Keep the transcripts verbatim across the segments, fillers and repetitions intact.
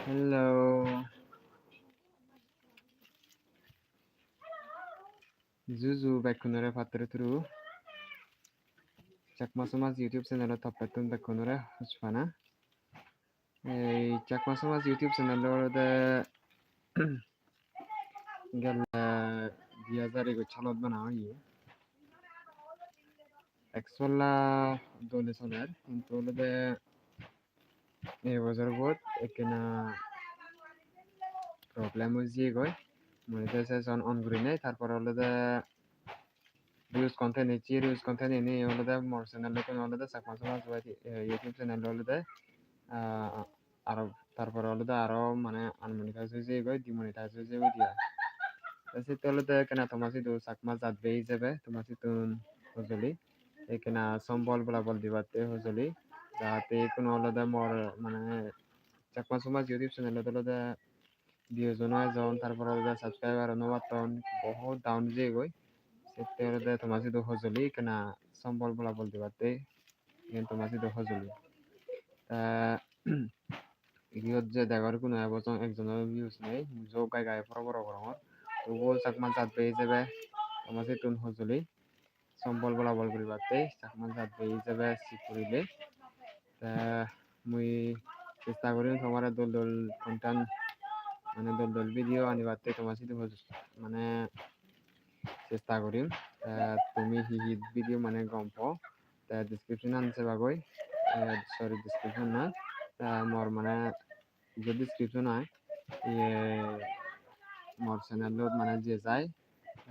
Hello. Juju bekkunore patturu turu. Chakma Somaj YouTube channel-ot toppettun bekkunore hochpana. Ei Chakma Somaj YouTube channel olode gelle di hajar egoch salot bana oye. Ek solla dole soler, hintu olode ei bojor bot ekkena problem oi jiyegoi, monetization on gurinei, tar pore olode reuse content ecche, reuse content eni olode mor channel-ottun olode Chakma Somaj Wadi, eh, YouTube channel olode, ah, aro tar pore olode aro mane unmonetize oi jeyegoi, demonetize oi jeyegoi dia. Te sitte olode ekkena toma sidu Chakma jat bhei ijebe toma sittun hojoli, ekkena sombol bolabol dibatte hojoli, jahate ikkunu olode mor mane Chakma Somaj YouTube channel-ot olode views-o no ejon, tar pore olode subscriber-o no batton, bohut down jeyegoi. Sette olode toma sidu hojoli ekkena sombol bolabol dibatte, iyen toma sidu hojoli. Te iyot je degor, hono ebo song ekjono views nei, mujo gai gai poro poro gorongor. Tobuo Chakma jat bhei ijebe toma sittun hojoli, sombol bolabol guribatte, Chakma jat bhei ijebe sik gurile. Te mui chesta gorim tomare dol dol content, mane dol dol video anibatte, toma sidu hoj-, mane chesta gorim. Te tumi hi hi video mane gom po, te description-an sebagoi, eh, sorry, description na, te mor mane je description ai, iye, mor channel-ot mane je jai,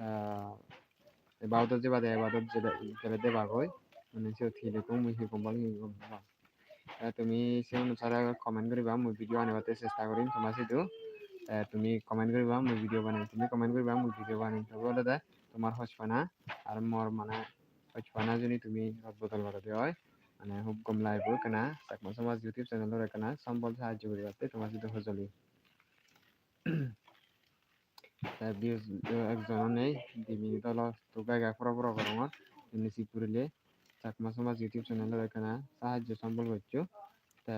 ah, about-ot jebade about-ot jebe-, jebe debagoi, mane siyot hi likhong, mui hi gom pang, hi gom no pang. Te tumi se onusare comment guriba, mui video anibatte chesta gorim toma sidu. Te tumi comment guriba, mui video banem, tumi comment guriba, mui video banem. Tobe olode tomar hochpana ar mor mane hochpana juni tumi rod bodol gorode oi, mane hub gom lagibo ekkena Chakma Somaj YouTube channel-ore ekkena sombol sahajjo guribatte toma sidu hojoli. Te views, eh, ekjono nei, di minute olo, to gai gai poro poro gorongor, indi sik gurile Chakma Somaj YouTube channel-ore ekkena sahajjo sombol goccho. Te